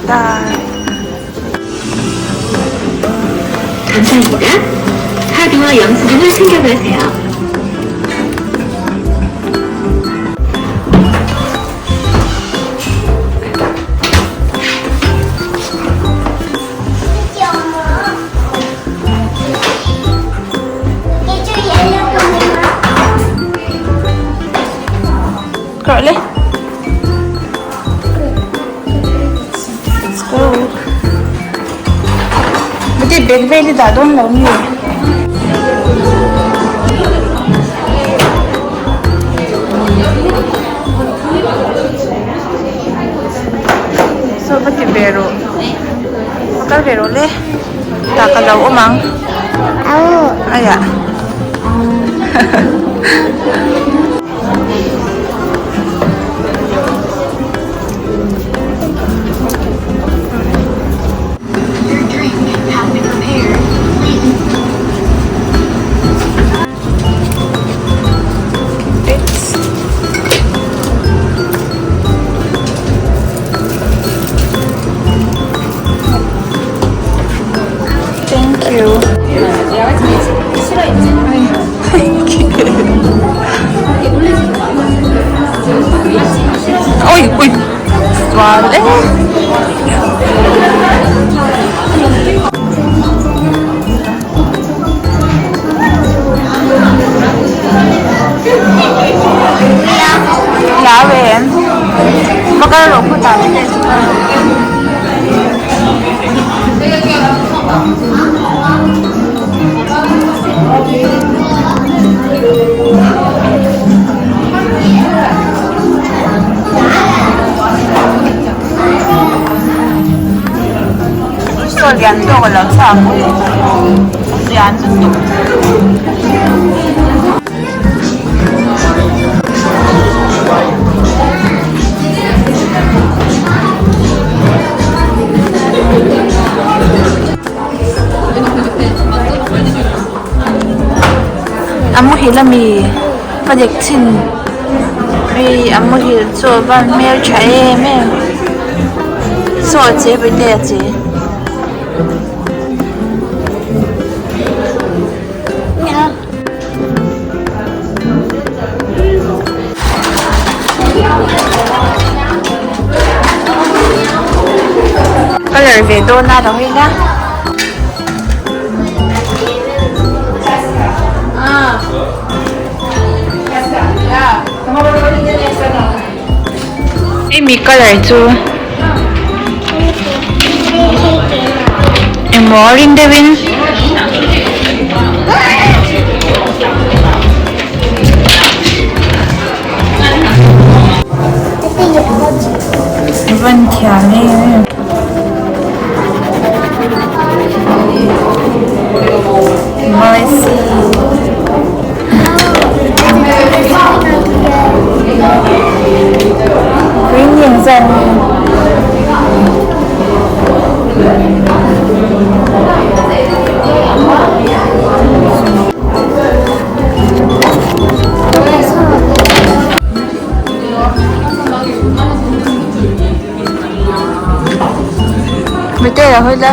ta. 감사합니다. 카드와 영수증을 챙겨가세요. Kawh le. Let's go. Buti bag vel i dah dawn lo mi? Saw va ti ve rawh. Va kal ve rawh le. Tah ka lo awm ang. Aiah. Thank you. Oi ui sual e. Hlau em. Va kal rawh khawtah te chu kal rawh. Saw lian tawk a lo chhuak lian lutuk. A muhil ami ka dek chhin hei a muhil chu a van hmeltha em em saw a che bete a che. Color ve dawn a lo hei la. Hei mi color chu engmaw ring deuhin van thiam em em. Mercy. Green zan. Mite a hawi la.